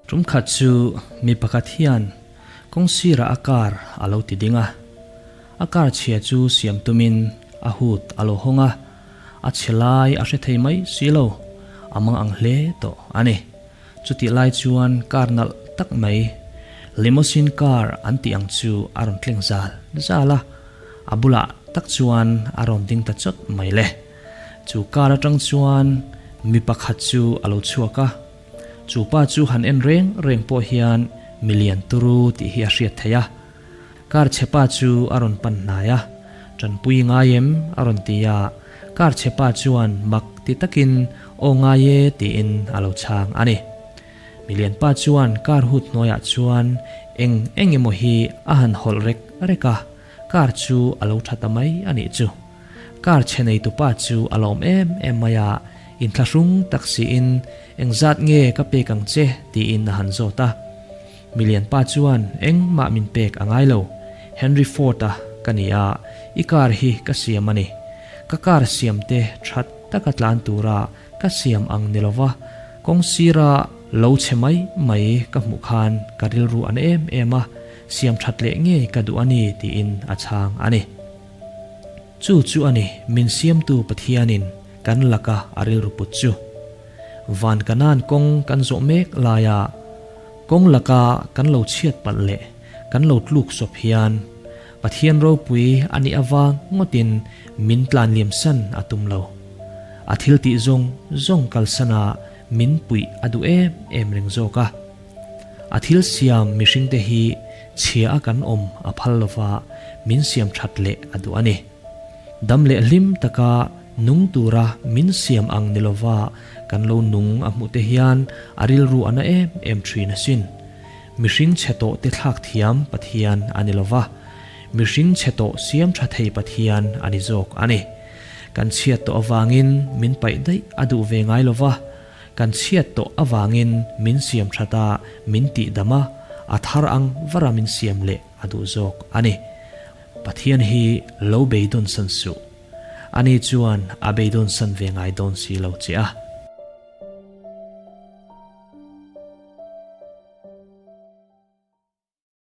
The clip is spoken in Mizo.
Tum khat chu mi pakhat hian kawng sirah a car a lo ti ding a. A car chhia chu siam tumin a hood a lo hawng a, a chhe lai a hre thei mai si lo, a mang ang hle tawh a ni. Chutih lai chuan car nalh tak mai, limousine car an tih ang chu a rawn tleng zal zal a, a bulah tak chuan a rawn ding ta chawt mai le. Chu car atang chuan mi pakhat chu a lo chhuak a, chu pa chu han en reng reng pawh hian milian turu tih hi a hriat theih a. Car chhe pa chu a rawn pan hnai a, Tanpui ngai em? a rawn ti a, car chhe pa chuan mak ti takin Aw ngai e tiin a lo chhang a ni. Milian pa chuan car hut hnuaiah chuan eng eng emaw hi a han hawlh rek rek a, car chu a lo tha ta mai a nih chu. Car chhe neitu pa chu a lawm em em mai a, inthlahrung tak siin Engzat nge ka pek ang che? tiin a han zawt a. Milian pa chuan engmah min pek a ngai lo, Henry Ford-a ka ni a, i car hi ka siam a ni. Ka car siam te that taka tlan tura ka siam ang ni lova, kawng sira lo chhe mai mai ka hmuh khan ka rilru an em em a, siam that leh ngei ka duh a ni tiin a chhang a ni. Chu chu a ni min siamtu Pathianin kan laka a rilru put chu. Van Kanan kawng kan zawh mek laia kawng laka kan lo chhiat palh leh kan lo tluk sawp hian Pathian ropui a nih avang ngawtin min tlan liam san a tum lo. A thil tih zawng zawng kalsana min puih a duh em em reng zawk a. A thil siam mihringte hi chhia a kan awm a phal lova min siam that leh a duh a ni. Dam leh hlim taka nung tura min siam ang ni lova kan lo nung a hmuh te hian a rilru a na em em thin asin. Mihring chhe tawh te thlak thiam Pathian a ni lova, mihring chhe tawh siam tha thei Pathian a ni zawk a ni. Kan chhiat tawh avangin min paih daih a duh ve ngai lova, kan chhiat tawh avangin min siam that a, min tihdam a, a thar ang vara min siam leh a duh zawk a ni. Pathian hi lo beidawn san suh. Ani chuan a beidawn san ve ngai dawn si lo che a.